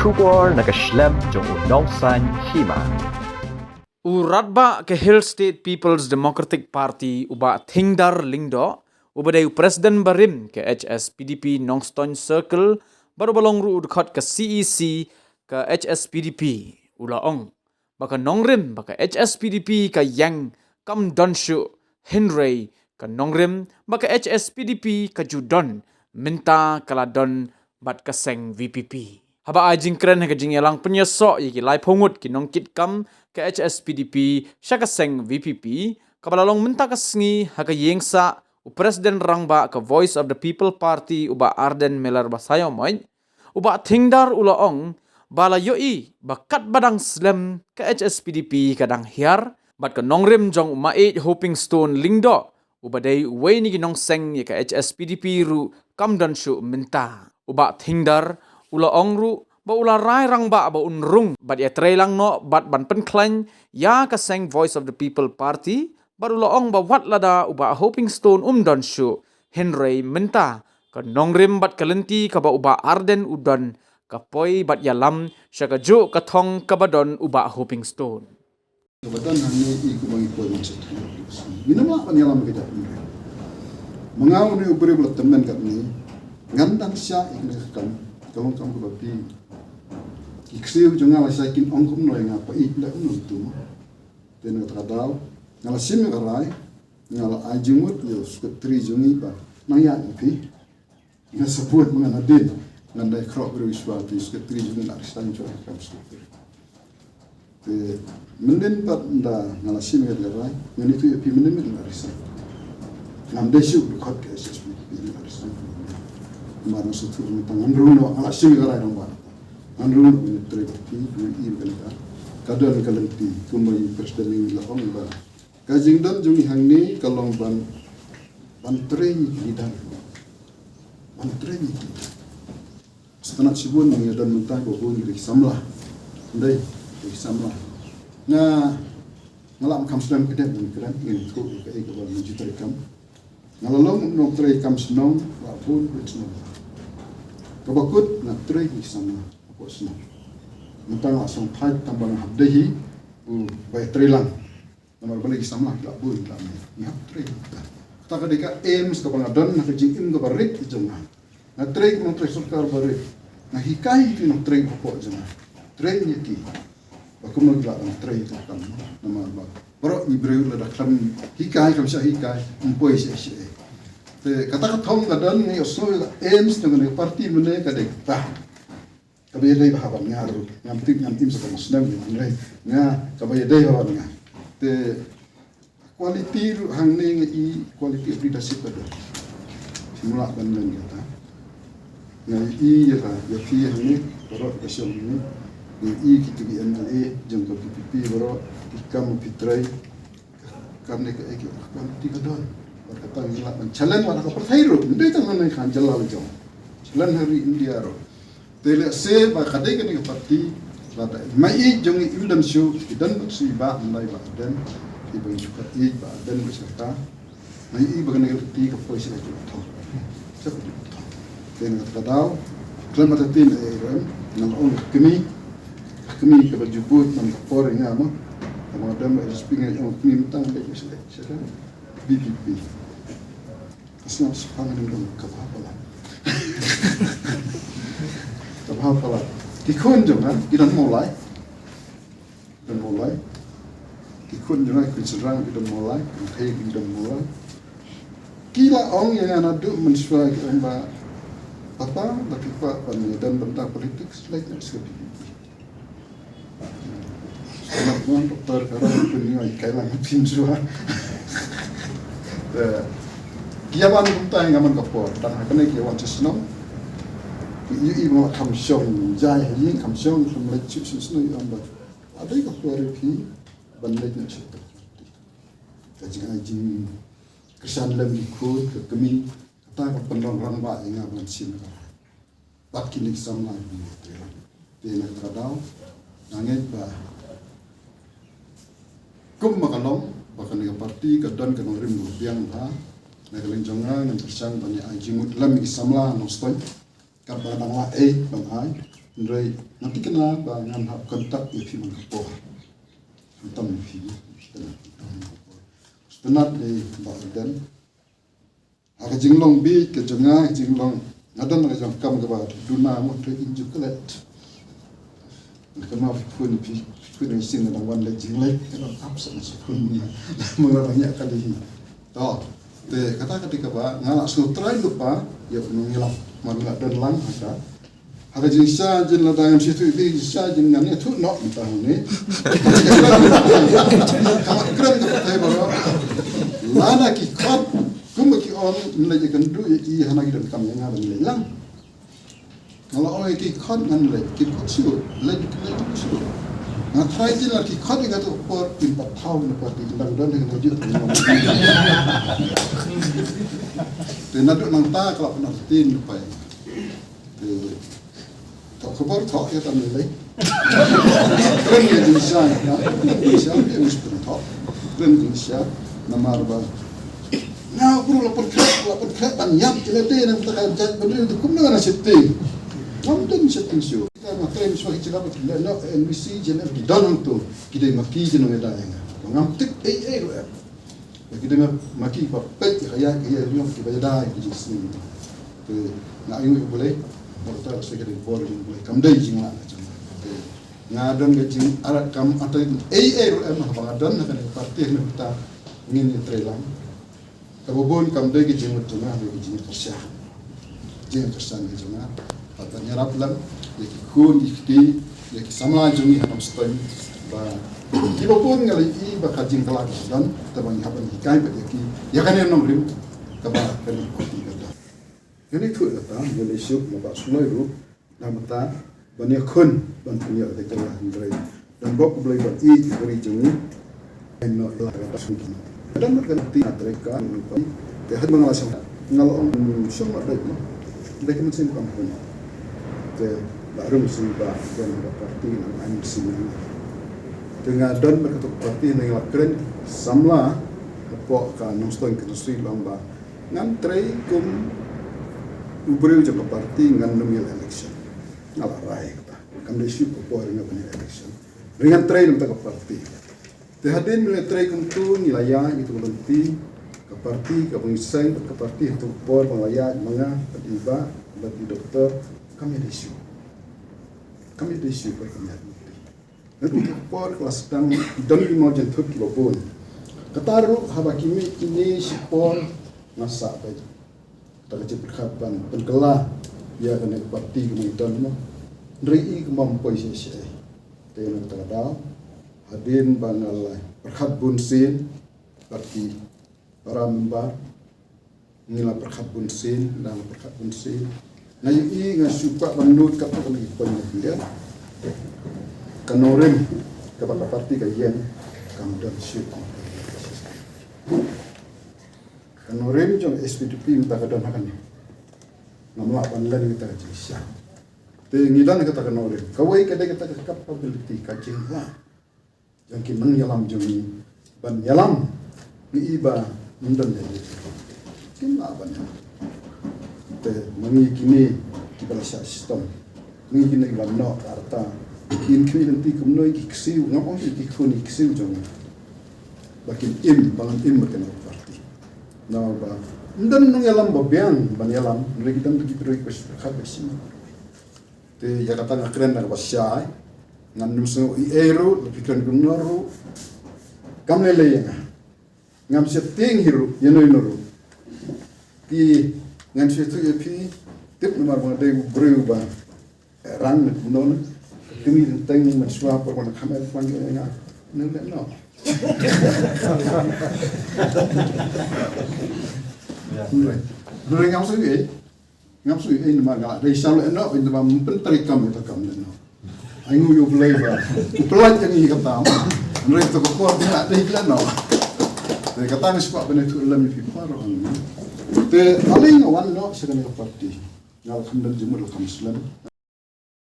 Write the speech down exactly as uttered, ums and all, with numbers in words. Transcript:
Khubor na ka shlem jong u Nongsaiñ Hima. U Rangbah ka Hill State People's Democratic Party, u Bah Thingdar Lyngdoh, uba dei u President barim ka H S P D P Nongstoiñ Circle, bad uba long ruh u dkhot ka C E C ka H S P D P, u la ong ba ka nongrim ba ka H S P D P ka ïeng kam don shuh, hynrei ka nongrim ba ka H S P D P ka ju don mynta ka la don bad ka seng V P P. Haba ai jingkren ha ka jingïalang pynïasoh ïa ki laiphew ngut ki nongkitkam ka H S P D P sha ka seng V P P, kaba la long mynta ka sngi ha ka ïing sah u President Rangbah ka Voice of the People Party, u Bah Ardent Miller Basaiawmoit, u Bah Thingdar u la ong ba la ïohi ba katba dang slem ka H S P D P ka dang hiar, bad ka nongrim jong u Maieit Hopingstone Lyngdoh, uba dei uwei na ki nongseng ïa ka H S P D P ruh kam don shuh mynta. U Bah Thingdar u la ong ruh ba u la rai rangbah ba un rung bad ïatreilang noh bad ban pynkhlaiñ ïa ka seng Voice of the People Party, bad u la ong ba wat lada u Bah Hopingstone um don shuh, hynrei mynta ka nongrim bad ka lynti kaba u Bah Ardent u don ka poi bad ïalam sha kajuh ka thong kaba don u Bah Hopingstone. Kaba don hangne i kumba ngi poi, ngan sa ïathuh. Ngin ym lah ban ïalam ka jait hynrei ma nga une u briew ba la tymmen katne, ngan dang shah ïa kane ka kam, ka long kam kaba phi, ki ksiew jong nga lashai kin ong kumno ïa nga, pa ïeit leh kumno tu. Te na kata ka daw nga la shim ïa ka rai, nga la ai jingmut ïa u secretary jong ngi ba nang ïaid ïa phi. Nga sa bud ma nga nadien, ngan dei khroh briew shuwa, te secretary jong ngi la resign shuwa, kam secretary. Te mynnin pat ynda nga la shim ïa ka rai, ngan ïathuh ïa phi mynnin mynnin la resign. Ngam dei shuh u dkhot ka H S P D P, la resign. Namar nga sngewthuh mynta ngan rung noh, nga la shim ïa ka rai rangbah, ngan rung noh ban trei bad phi, ngan ïohi ba kane ka, ka don ka lynti, kumba i president ngi la ong ba ka jingdon jong ngi hangne ka long ban, ban trei ïa ki leader. Ban trei ïa ki. Sngewtynnat shibun ngi don mynta ba bun ki dei ki samla. Dei ki samla. Nga, nga lah ban kham slem kdem, ngan kren, ngin ïathuh ïa kaei kaba ngi ju trei kam. Nga la long u nongtrei kam shnong la bun bun shnong. Kaba kut nga trei ïa ki samla hapoh shnong. Mynta nga la shong thait tang ba nga hap dei hi u ba ïatreilang. Namar balei ki samla ki la bun, ki la mih. Ngi hap trei. Kata ka dei ka aims kaba nga don ha ka jingim kaba rit jong nga. Nga trei kum u nongtrei sorkar ba rit. Nga hikai ki nongtrei hapoh jong nga. Trei ïa ki ba kumno ki lah ban trei ïa ka kam. Namar ba baroh ngi briew lada khlem hikai, khlem shah hikai, ym poi shuh shuh. Te kata ka thong ka don, nga ïohsngew ïa ka aims jong kane ka party mynne ka dei kata. Kaba ïadei bha bad nga ruh, ngam tip, ngam im sa ka snem, hynrei nga kaba ïadei bha bad nga. Te quality ruh hangne nga i quality of leadership ka don. Phim lah ban meng kata. Nga i ïa ka, ïa phi hangne, baroh ka shong hangne. Nga i kito ki M L A jong ka V P P baroh, ki kam ki trei. Kane kaei ka quality ka don. Bad kata ngi lah ban challenge bad ka pyrthei ruh. Ym dei tang hangne ha ka jylla la jong. Challenge ha ri India ruh. Te lehse ba ka dei kane ka party, lada i maieit jong ngi im don shuh, i don bad shuh i Bah, ym dei Bah Ardent, i ba ngi shu ïeit Bah Ardent bad sha ka. Nga ïohi ba kane ka lynti ka poi sha ka jutthong. Sha ka jutthong. Te na kata ka daw, khlem artatien ei ei ruh em, nga la ong ka kmie, ka kmie kaba ju bud man ka por ïa nga mo. Kaba nga don bad H S P nga ong ka kmie mynta nga leit sha ka V P P. Ka sngap sngap nga dang don kaba palat. Kaba palat. Ki khun jong nga ki don Mawlai. Don Mawlai. Ki khun jong nga ki khun shynrang ki don Mawlai, ki khun ki don Mawlai. Ki la ong ïa nga naduh mynshuwa, ki ong ba, papa, lada phi kwah ban ïadon bynta politics, leit noh sha ka V P P. Sngap wan doktor ka rang pynïoh ïa ka lang pynïoh. Eh, ki ïa wan kumta ïa nga man ka por, tang ha kane ki ïa wan sha shnong. Ki ïohi ba nga kham shong jai ha ïing, kham shong, kham leit shuh sha shnong, ïa ong ba, la dei ka por ïa phi ban leit noh sha ka. Ka jingai jingkyrshan lem ki khun, ka kmie, kata ka pynlong rangbah ïa nga ban shim ka. Bad kine ki samla ki trei lang. Te na kata ka daw, nga ngeit ba kumba ka long ba kane ka party ka don ka nongrim ba biang bha. Na ka liang jong nga ngan pyrshang ban ïa ai jingmut lem ïa ki samla Nongstoiñ. Katba dang lah ei ban ai. Hynrei nga thikna ba ngan hap contact ïa phi man ka por. Khamtam ïa phi, ïa phi kane, khamtam ïa ka por. Sngewtynnat ïa i Bah Ardent. Ha ka jinglong bieit ka jong nga, ka jinglong nga don ka jong kam kaba duna mo, hynrei in ju klet. Nga kynmaw phi khun, phi, phi khun, nga sngewsih nga dang wan leit jingleit, ka dang ap sa nga shu khun mynta. Mynta dang ïa ka dei hi. To, te kata ka dei kaba nga la sngewthuh lypa ïa u nongïalam. Mar nga don lang ha ka, ha ka jingshisha jin, lada ngam sngewthuh ïa ka jingshisha jin, ngan ïathuh noh mynta hangne. Ka mat kren ka pyrthei baroh. Lada ki khot kumba ki ong, ngan leit ïakynduh ïa i, hana ki donkam ïa nga ban leit lang. Nga la ong ïa ki khot ngan leit, ki khot shuh, leit ki leit shuh. Nga try jin, la ki khot ïa nga tu por, kim pat thaw na party, ngan don ha ka juh. Te naduh nangta ka la pynartin lypa. Te to khubor to ïa tam lei. Kren ïa jingshisha, ïa jingshisha, ïa jingshisha to. Kren jingshisha namar ba nga u briew la pynkhreh, la pynkhreh ban ïap ïa lade nangta ka jait bynriew, te kumno nga sheptieng? Ngam don sheptieng shuh. Nga trei shuwa ki jaka ba ki leh noh NBC, jin em ki don hangto, ki dei ma ki jin nong ïada ïa nga. Ngam tip ei ei ruh em. Ïa ki dei ma ki ba peit ïa ka ïaid ka ïaid jong ki ba ïada ïa ki jingsneng. Te nga ainguh ïa U Blei, ba kata ka shisha ka dei ka bor jong U Blei, kam dei jinglah ka jong nga. Te nga don ka jing, ara kam, ata ei ei ruh em, haba nga don ha kane ka party, hynrei mynta ngin ïatrei lang. Kaba bun kam dei ka jingmut jong nga, hynrei ka jingkyrshan. Jingkyrshan ka jong nga. Bad ban ïarap lang ïa ki khun ki kti, ïa ki samla jong ngi ha Nongstoiñ, ba kiba bun nga la ïohi ba ka jingkylla ka don, te ba ngi hap ban hikai pat ïa ki ïa kane ka nongrim kaba kane ka party ka don. Ngan ïathuh kata, ngan ïashoh ma Bah Sooloi ruh, na ka bynta ban ïakhun ban pynïoh ïa ka jylla, hynrei don bok U Blei ban ïeit ïa ka ri jong ngi. Ai noh ïa la ka ta sngewthuh. Don ka ti na trei ka ngi pa. Te hynrei ma nga la shong, nga la ong shong ma dei ma. Dei ka mynsiem kam pun. Te la rung sngewbha don ka party, nang ai mynsiem. Te nga don bad ka party, nga la kren samla hapoh ka Nongstoiñ Constituency, long ba ngan trei kum u briew jong ka party, ngan nym ïa election. Nga la rai kata. Kam dei shuh ka por nga ban ïa election. Hynrei ngan trei na ka bynta ka party. Te hadien ba ngi la trei kumto, ngi la ïaid ïa ka lynti ka party, kaba ngi seng ka party, ha kato ka por ba ngi la ïaid ma nga bad i Bah bad i Doktor, kam ïadei shuh. Kam ïadei shuh, kam ïadei shuh. Nangta ka por ka la sdang, don ki mawjynthut kiba bun. Kata ruh haba ki mih kine shipor nga sah beit. Kata ka jingpyrkhat ban pynkylla ïa kane ka party kaba ngi don mo. Hynrei i kumba ym poi shisha. Te na kata ka daw, hadien ba nga la pyrkhat bunsien bad ki para member, ngi la pyrkhat bunsien, ngi la pyrkhat bunsien. Nga ïohi, nga shu kwah ban nud katto katne ki point na phi. Ka nongrim kaba ka party ka ïeng kam don shuh. Ka nongrim jong S P D P mynta ka don ha kane. Ngam lah ban len ïa kata ka jingshisha. Te ngi don kata ka nongrim. Kawei ka dei kata ka capability, ka jinglah jong ki nongïalam jong ngi ban ïalam. Ngi i ba ym don ïa ki, kim lah ban ïalam. Te ma ngi kine kiba la shah shitom, ma ngi kine kiba noh ka rta, kin khmih lynti kumno ïa ki ksiew, ngam ong ïa ki khun, ïa ki ksiew jong ngi, ba kin im, ba ngan im bad kane ka party. Namar ba ym don nongïalam ba biang ban ïalam, hynrei ki don ki briew kiba shah khat ba shim. Te ïa kata nga kren da kaba shai. Ngan nym sngew ei ei ruh, lada phi kren kumno ruh, kam lei lei ïa nga. Ngam sheptieng hi ruh ïano ïano ruh. Te ngan shu ïathuh ïa phi, tip namar ba nga dei u briew ba, eh, rang na kumno na. Te mi teng teng mynshuwa por ba nga kham eh plang ïa nga. Nang leh noh. Hynrei, hynrei ngam shu ei. Ngam shu ei namar nga la dei sha leh noh, namar ym pyntreikam ïa ka kam leh noh. Ainguh ïa U Blei ba u pyllait ïa ngi kata. Hynrei to ka por te nga la dei leh noh. Te kata nga shu kwah ban ïathuh lem ïa phi baroh. Te ale nga wan noh sha kane ka party, nga la kham don jingmut, la kham slem.